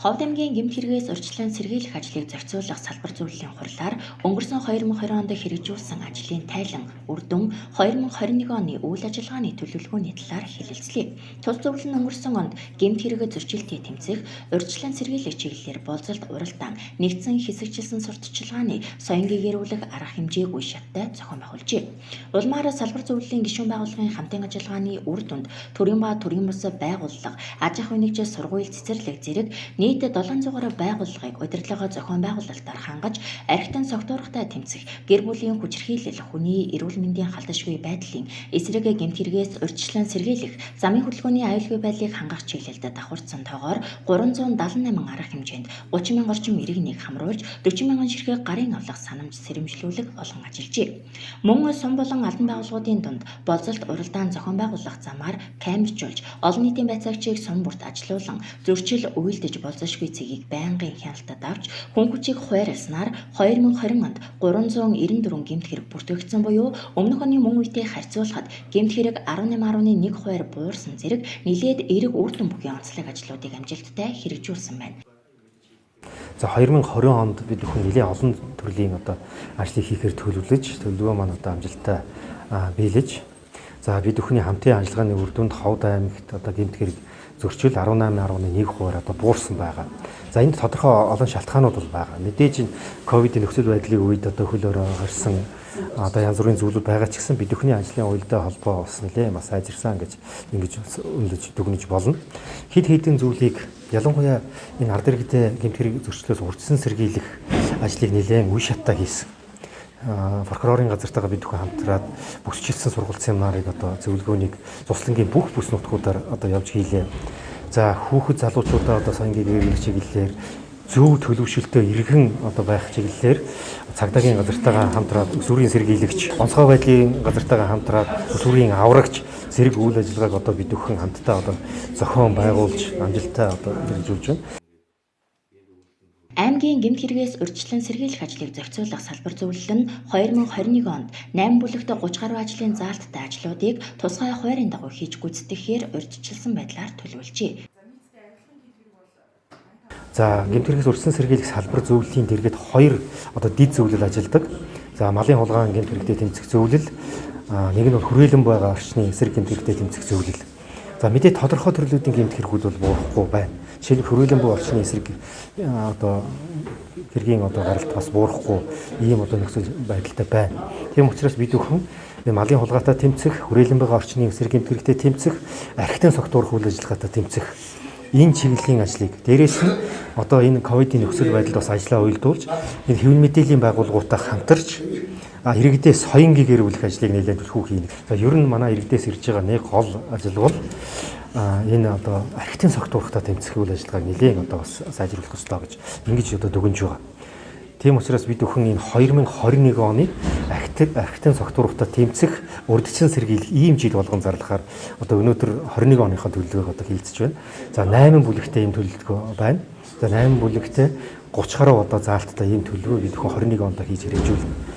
Ховд аймгийн гэмт хэрэгээс урьдчилан сэргийлэх ажлыг зохицуулах салбар зөвлөлийн хурлаар өнгөрсөн 2020 онд хэрэгжүүлсэн ажлын тайлан, үр дүн, 2021 оны үйл ажиллагааны төлөвлөгөөний талаар хэлэлцлээ. Тус зөвлөл нь өнгөрсөн онд гэмт хэрэг зөрчилтэй тэмцэх, урьдчилан сэргийлэх чиглэлээр болзолт уралдаан, нэгдсэн хэсэгчилсэн сурталчилгааны соён гэгээрүүлэх арга хэмжээг үе шаттай зохион байгуулжээ. Улмаар салбар зөвлөлийн гишүүн байгууллагын хамтын ажиллагааны үр дүнд төрийн ба төрийн бус байгууллага, аж ахуйн нэгжил, сургууль, цэцэрлэг зэрэг нийт 700 гаруй байгууллагыг удирдлага зохион байгуулалтаар хангаж, архитан согтуургатай тэмцэх, гэр бүлийн хүчирхийлэл, хүний эрүүл мэндийн халдашгүй байдлын эсрэг гэмт хэрэгээс урьдчилан сэргийлэх, замын хөдөлгөөний аюулгүй байдлыг хангах чиглэлд давхарцсан тоогоор 378 арга хэмжээнд 30 мянган орчим иргэнийг хамруулж, 40 мянган ширхэг гарын авлага санамж сэрэмжлүүлэг олон ажиллажээ. Мөн сум болон албан байгууллагуудын дунд болзолт уралдаан зохион байгуулах замаар камерчулж, олон нийтийн байцаагчийг сум бүрт ажилуулан, зөрчил уйлдаж болзошгүй цэгийг байнгын хяналтад авч, хүн хүчийг хуваарласнаар 2020 онд 394 гэмт хэрэг бүртгэгдсэн буюу өмнөх оны мөн үетэй харьцуулахад гэмт хэрэг 18.1 хувиар буурсан зэрэг нэлээд эерэг үр дүн бүхий онцлог ажлуудыг амжилттай хэрэгжүүлсэн байна. За, 2020 онд бид бүхэн нэлээд олон төрлийн одоо ажлыг хийхээр төлөвлөж, төлөвлөгөө маань одоо амжилттай биелэж, за, бид бүхний хамтын ажиллагааны үр дүнд Ховд аймагт одоо гэмт хэрэг зөрчил 18.1 хувиар одоо буурсан байгаа. За, энд тодорхой олон шалтгаанууд бол байгаа. Мэдээж энэ ковидын нөхцөл байдлын үед одоо хөл хорой гарсан одоо янз бүрийн зүйлүүд байгаа ч гэсэн бид бүхний ажлын уялдаа холбоо бас нэлээ бас сайжирсан гэж ингэж үнэлж дүгнэж болно. Хэд хэдэн зүйлийг, ялангуяа энэ ард иргэдээ гэмт хэрэг зөрчлөөс урьдчилан сэргийлэх ажлыг нэлээд үе шаттай хийсэн. Прокурорын газартайгаа бид бүхэн хамтраад бүсчилсэн сургалт семинарыг одоо зөвлөгөөнийг цуслангийн бүх бүс нутгуудаар одоо явж хийлээ. За, хүүхэд залуучуудаа одоо соён гэрэл чиглэлээр зөв төлөвшөлтөй иргэн одоо байх чиглэлээр цагдаагийн газартайгаа хамтраад өсвөрийн сэргийлэгч, онцгой байдлын газартайгаа хамтраад өсвөрийн аврагч зэрэг үйл ажиллагааг одоо бид бүхэн хамтдаа одоо зохион байгуулж амжилттай одоо хэрэгжүүлж байна. Аймгийн гэмт хэрэгээс урьдчилан сэргийлэх ажлыг зохицуулах салбар зөвлөл нь 2021 онд 8 бүлэгт 30 гаруй ажлын заалттай ажлуудыг тусгай хуулийн дагуу хийж гүйцэтгэхээр урьдчилсан байдлаар төлөвлөжээ. За, гэмт хэрэгээс урьдчилан сэргийлэх салбар зөвлөлийн дэргэд хоёр одоо дэд зөвлөл ажилладаг. За, малын хулгайн гэмт хэрэгтэй тэмцэх зөвлөл, нэг нь бол хүрээлэн байгаа орчны эсрэг гэмт хэрэгтэй тэмцэх зөвлөл. За, мэдээ тодорхой төрлүүдийн гэмт хэрэгүүд бол буурахгүй байна. Жишээлбэл, хүрээлэн буй орчны эсрэг одоо хэргийн одоо гаралт бас буурахгүй ийм одоо нөхцөл байдалтай байна. Тийм учраас бид бүхэн малын хулгайтай тэмцэх, хүрээлэн байгаа орчны эсрэг гэмт хэрэгтэй тэмцэх, архитан согтуурах үйл ажиллагаатай тэмцэх энэ чиглэлийн ажлыг, дээрээс нь одоо энэ ковидын нөхцөл байдалд бас ажлаа уялдуулж, энэ хэвлэл мэдээллийн байгууллагуудтай хамтарч иргэдээ соён гэгэрүүлэх ажлыг нэлээд түлхүү хийнэ. За, ер нь манай иргэдээс ирж байгаа нэг гол ажил бол энэ одоо архитын согтуурахтай тэмцэх үйл ажиллагааг нэлээд одоо бас сайжруулах ёстой гэж ингэж одоо дүгнж байгаа. Тийм учраас бид бүхэн энэ 2021 оны архитын согтуурахтай тэмцэх, урьдчилан сэргийлэх ийм жил болгон зарлахаар одоо өнөөдөр 21 оныхоо төлөвлөгөөг одоо хийлцэж байна. За, 8 бүлэгтэй ийм төлөвлөгөө байна. За, 8 бүлэгтэй 30 гаруй одоо заалттай ийм төлөвлөгөө бид бүхэн 21 онд хийж хэрэгжүүлнэ.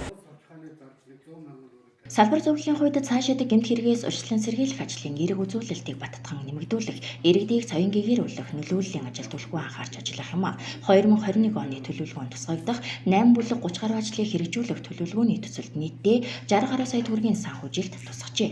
Салбар зөвлөлийн хувьд цаашид гэмт хэрэгээс урьдчилан сэргийлэх ажлын эерэг үзүүлэлтийг баттган нэмэгдүүлэх, иргэдийг соён гэгээрүүлэх нөлөөллийн ажилд түлхүү анхаарч ажиллах юм а. 2021 оны төлөвлөгөөнд тусгагдах 8 бүлэг 30 гаруй ажлыг хэрэгжүүлэх төлөвлөгөөний төсөлд нийтдээ 60 гаруй сая төгрөгийн санхүүжилт тусгажээ.